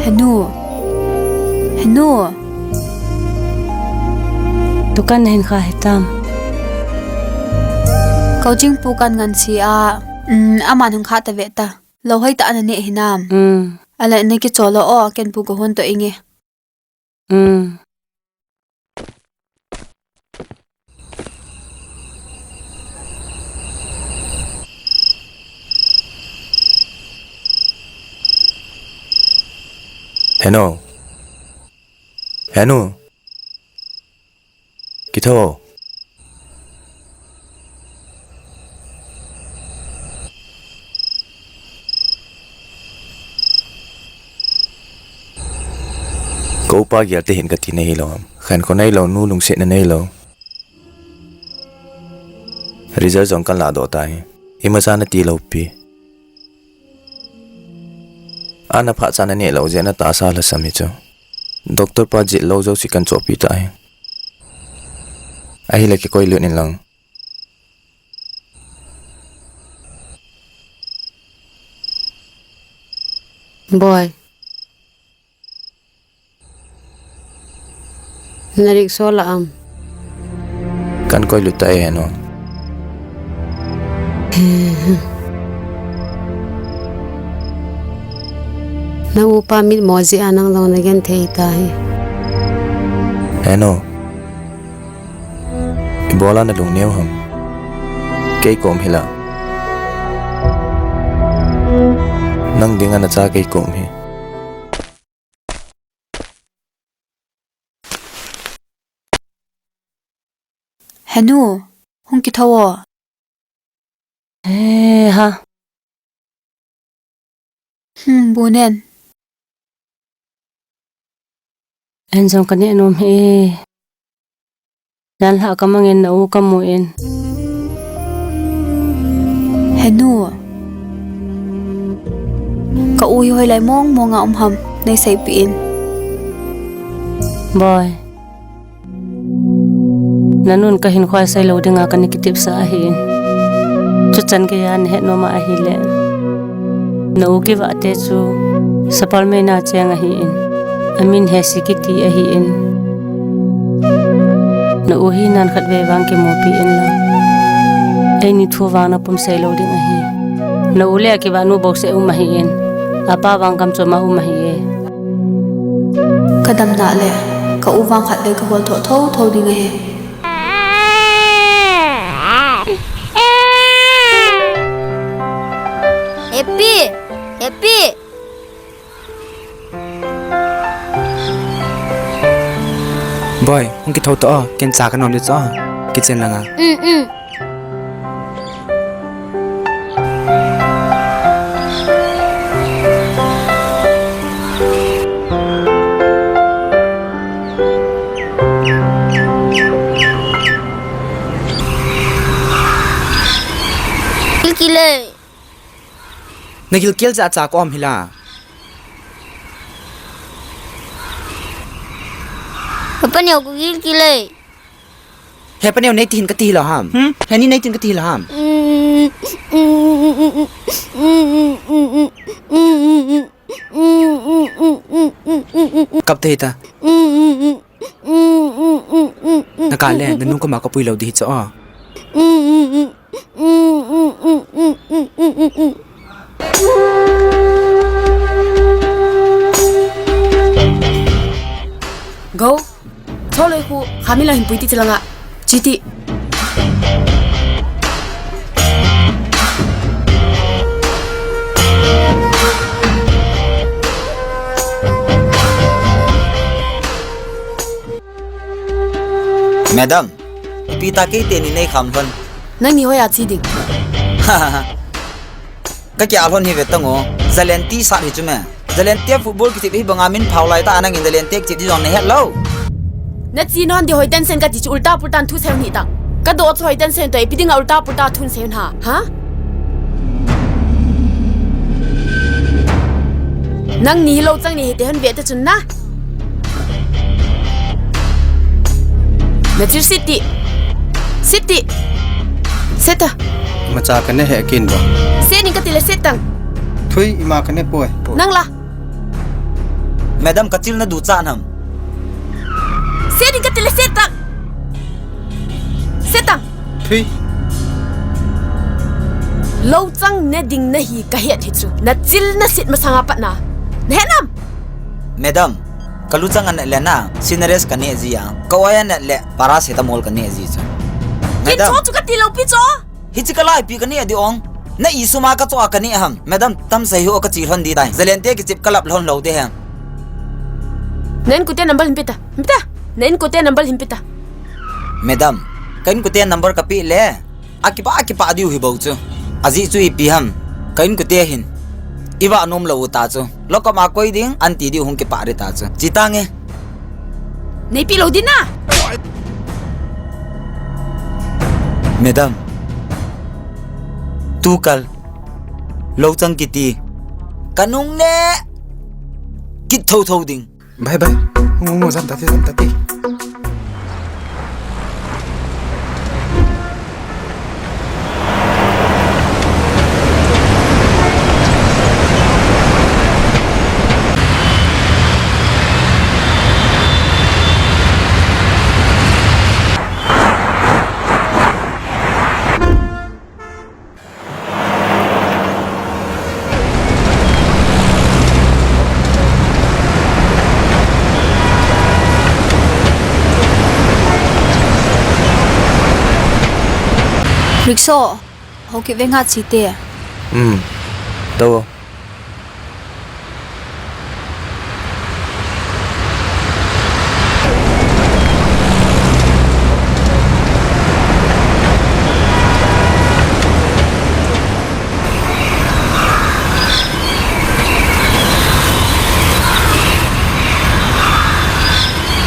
Henu. Henu. Dukan nahin kha hitam. Kau Jingpu kan ngansi a, um, aman hung kha tave ta. Lou hoitah a naneh hinam. Um. Ale nakichol o, ken bu kahon to inge. Um. Henu. Henu. Kitho. Upa gel te hin kati nahi lou ham. Khen ko nahi lou, nu lungset na nahi lou. Result jong kan ladoh ta hi. Imacha nati lou pi. Ana phat cha naneh lou jeh a natahsa lhasam hi chu. Doctor pa jet lou jouse kan chohpi ta hi. Ahile kikoi lut in lang. Boi. Na rickshaw la am? Kan koi lut ta e, Henu. Na upa mitmo jeh a nang jong na genthei ta hi. Henu. Ibola na lungneo ham? Kei kom hi la. Nang dinga nacha kei kom hi. Henu, hung kithou o. He ha. Hmm, bu nen. An jong ka neh nom hi. Jan lhah ka mangin na u ka mu in. Henu. Ka u hi hoilai mong mong a um ham, nei seipeh in. Boi. Na nun ka hinkho a sei lou dinga ka na kitepsa ahi in. Chuchan geiya na het nom a ahile. Na u kivah te chu Sapalmei na cheng ahi in. Amin Hesi kiti ahi in. Na u hi nan khat vei vang kimupi in lang. Eini thu vang na pum sei lou ding ahi. Na u le akivah nu bouseh um ahi in. Apa vang gam chom a um ahi e. Ka damna le ka u vang khat vei ka bol tho tho tho ding ahi. Happy! Happy! Boi, hung kithou ta o, ken cha ka nom le cho, kitchen langa. Mm, mm. Kilkile. Na gilkel jeh a cha ka um hi la. Papa neo ka gilkel e. He pa neo nei ti hin ka ti hi lo ham. Hmm? He ni nei ti hin ka ti hi lo ham. Kap te hi ta. Na kah le, na nu koma ka pui lou di hi chu o. Go. Choloi khu, khamila hin pui ti chilanga. Chiti. Madam, ipi ta kei teni nei kham lhon. Nangni hoiya che ding. Ka kia lhon hi ve tang o. Zalen ti sat hi chu me. Zalen tia football kichep hi banga min phau lai ta, nangin Zalen tia kichep di jong na het lou. Na chi non di hoi ten sen ka ti chu ulta pulta thu sei hih ta. Ka do chu hoi ten sen to ipi dinga ulta pulta thu sei ha. Ha? Nangni hi lo chang ni hi te hon ve te chun na. Na thil sit ti. Sit ti. Sit ta. Imacha ka ne he kin ba. Sit ning ka ti le sit tang. Thui ima ka ne poi. Nang la. Madam, ka thil na ducha nam. Sit ning ka ti le sit tang. Sit tang. Thui. Lo chang ne ding na hi ka het hi chu. Na thil na sit masanga pat na. Na het nam. Madam, ka luchang a nat le na, Sinarest ka ne ji a. Ka oi a nat le, paracetamol ka ne ji chu. Kin Madam. Cho chu ka ti lou pi cho. Hichi ka lai pi ka ne di ong. Na i suma ka cho a ka ne ham. Madam, tam sai ho ka chi lhon di tai. Zalen tia kichep ka lap lhon lou di ham. Na inkote number hin pe ta. Hin pe ta. Na inkote number hin pe ta. Madam, ka inkote number ka pe le. Akipah, akipah diu hi bou chu. Ajeh chu ipi ham. Ka inkote hin. I vah nom lou u ta chu. Lockup a koi ding, an ti diu hung kipah di ta chu. Chi tange. Neipi lou ding na. Madam, tukal lou chang kiti kanung ne kit thotho ding. Bye bye. Ngu ngu, jam tate, jam tate. Rickshaw, hokit ve nga chi te. Hmm. To.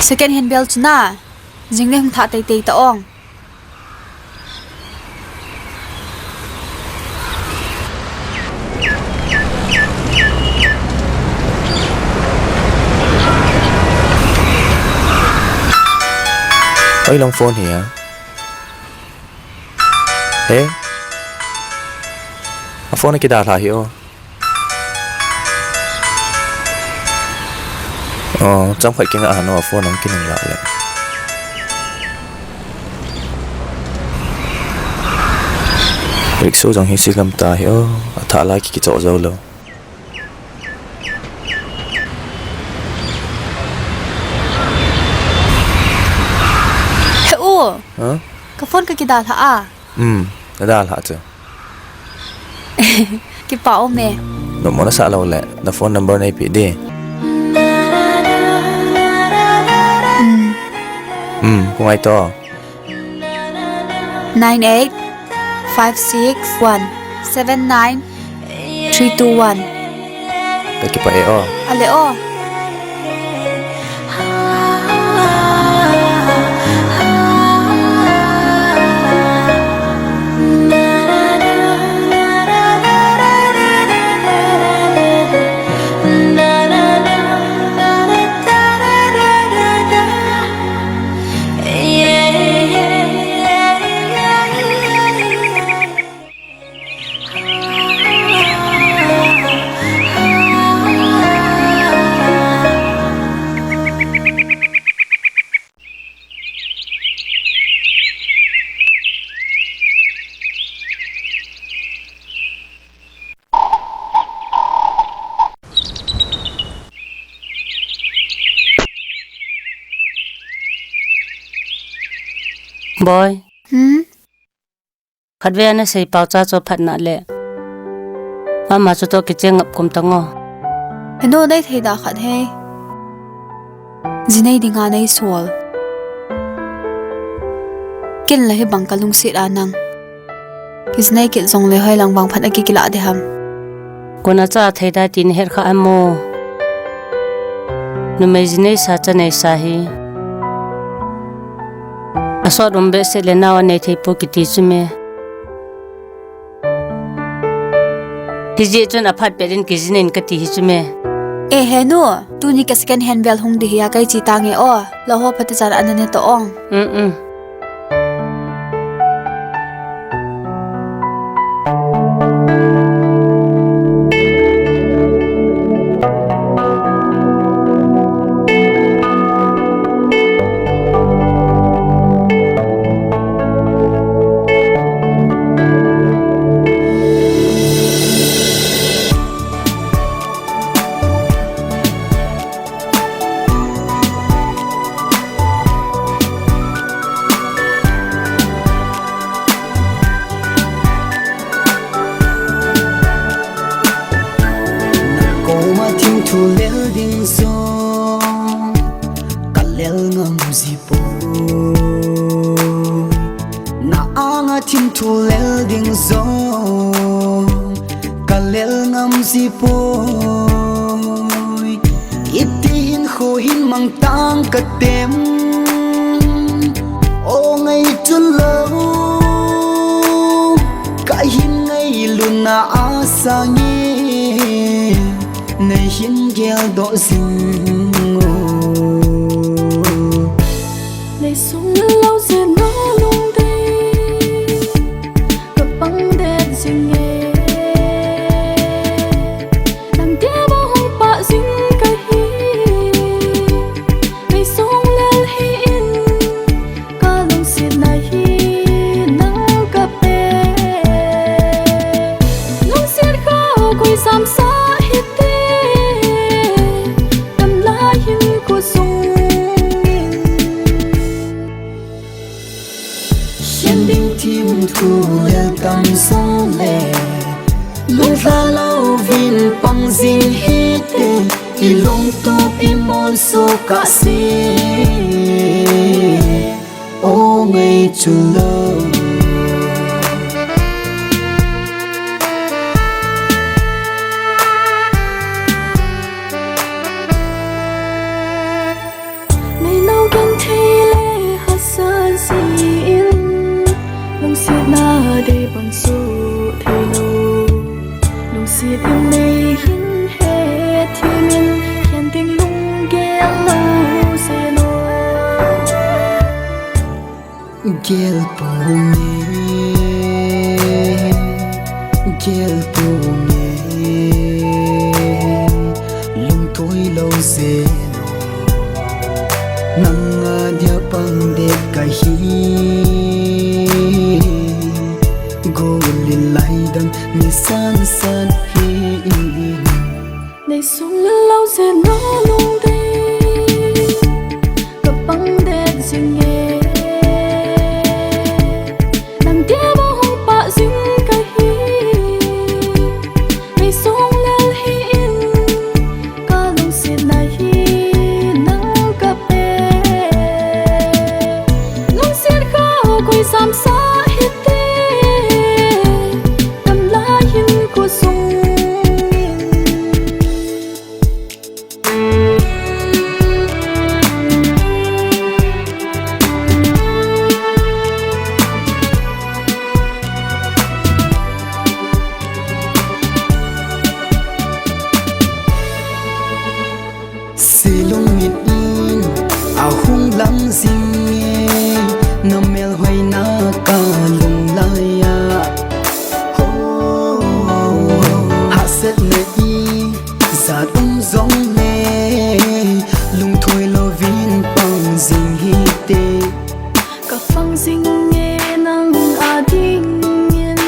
Second hand bel chu na, jing le hung thah teitei ta ong. Oi, long phone hi a. He? A phone a kidalha hi o. Aw, chomkhat kingah a, no phone hung kinung lah le. Rickshaw jong hi silam ta hi o, athah lai ki kichoh jou lou. He u. Ha? Ka phone ka kidalha a. Um, nadalha chu. Kipa um e. Nommo nasah lou le, na phone number neipe ding. Um. Um, kong ai to. Nine eight five six one seven nine three two one. Ka kipah e o. Ale o. Boi. Hmm? Khatvei a nasei pau cha chu phatna le. Mama chu toh kicheng ngap kum tango. Henu, nei thei da khat he. Ji nei dinga nei sol. Ken la hibang ka lungset a nang. Kiji nei kit jongle hoilang vang phat a ki kilah ding ham. Kona cha thei da ti nahet kha am o. Numei ji neisa cha neisa hi. Asot um behseh le nao anei thei poi kiti chu me. Hijeh chun aphat pet in kiji nei in kati hi chu me. E henu, tuni ka second hand bel hung ding hi a, kei chi tange o. Lo ho phat a chan ana ne to ong. Um, um. Na koma thim thu lel ding jong ka lel ngam ji poi. Na anga thim thu lel ding jong ka lel ngam ji poi. Iti in kho Hin mang tang ka tem, o ngai chu lo, ka hin ngai luna a sange, nei hin gel doh zing o. Nei sung lo se na lung dei, ka pang det zing e. Nang dia ba hung pa zing ka hi, nei sung lel hi in, ka lungset na hi nang ka pe. Lungset kha koi sam sa hi te, tam la hin ko sung in. Sian ding thim thu lel tam song le, lungthla lo vin pang zing hi te, i lungtup i mol so ka si, o ngai chu lo. Nei nau kan thei le hasan si in, lungset na dei bang su thei lo. Lungset in nei hin he thimin, khen ding lunggel lo se lo. Gel pu nge, gel pu nge, lungthoi lo se lo. Nang a dia pang det ka hi, gol lil lai dang ni san san hi. Nei sung lel lo se na lung dei, ka pang det zing e. Nang dia ba hung pa zing ka hi, nei sung lel hi in, ka lungset na hi nang ka pe. Lungset kha koi sam sa hi te, tam la hin ko sung in. Silung mit in a hung lang zing e, na mel hoina ka lung lai a. Ho, hahsat na i zat um zong le, lungthoi lo vin pang zing hi te. Ka pang zing e nang a ding in,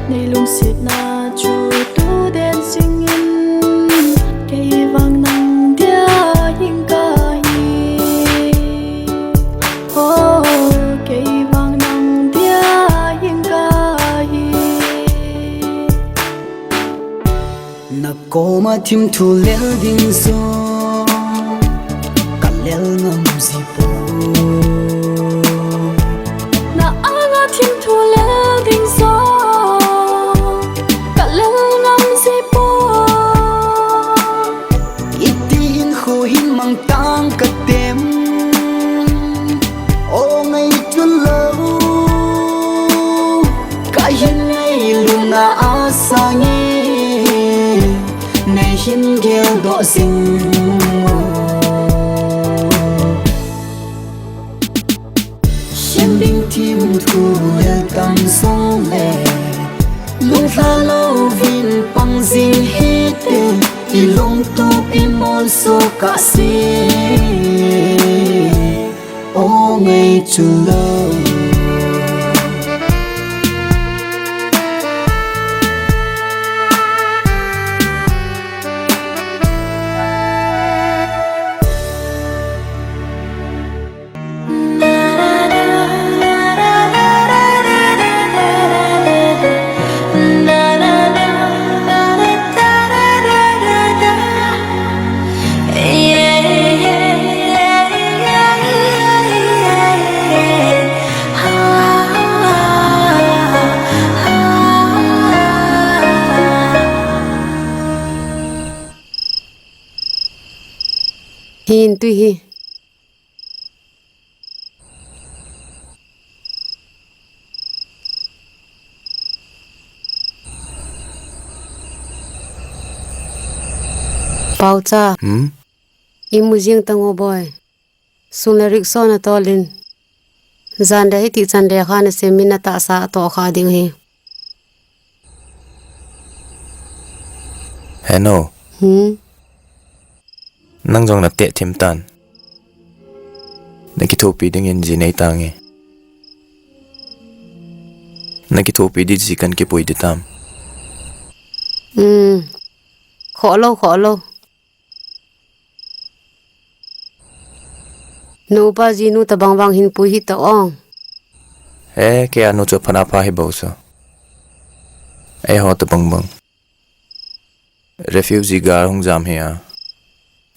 nei lungset na chu tu den zing in, kei vang nang dia hing ka hi. Ho, kei vang nang dia hing ka hi. Na koma thim thu lel ding zo, ka lel ngam zi po. Na anga thim thu lel ding zo, ka lel ngam zi po. Iti in khu hin mang tang ka tem, o ngai chu lo. Ka hin ngai luna a sange, nei hin gel doh zing o. Sian ding thim thu lel tam zong le, lungthla lo vin pang zing hi te, i lungtup i mol so ka si, o ngai chu lo. Hi. Paocha. Hmm? Imu jing tango boy. Sun le rickshaw na tolin. Jan le hiti chan le kha na semin na tahsa toh kha ding hi. Heno. Hmm? Nang jong na teh thim tan. Na kithopi dingin ji nei tange. Na kithopi di ji kan kipui di tam. Hmm. Kholo, kholo. Nupa jinu tabang bang hin pui hita ong. Eh, kei a nu chu phana pha hi bou chu. Eiho tabang bang. Refugee gal hung jam hi a.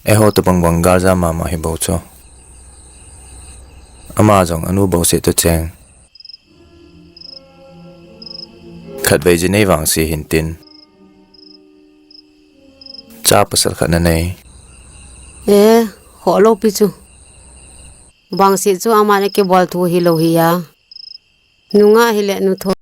Eiho tabang bang gal jam mama hi bou chu. Ama jong anu bou se tu cheng. Khatvei ji nei vangse hin tin. Cha pasal khat na nei. Eh, kholo pi chu. Vangse chu ama le kibol thu hilou hi a. Nungah hile nu tho.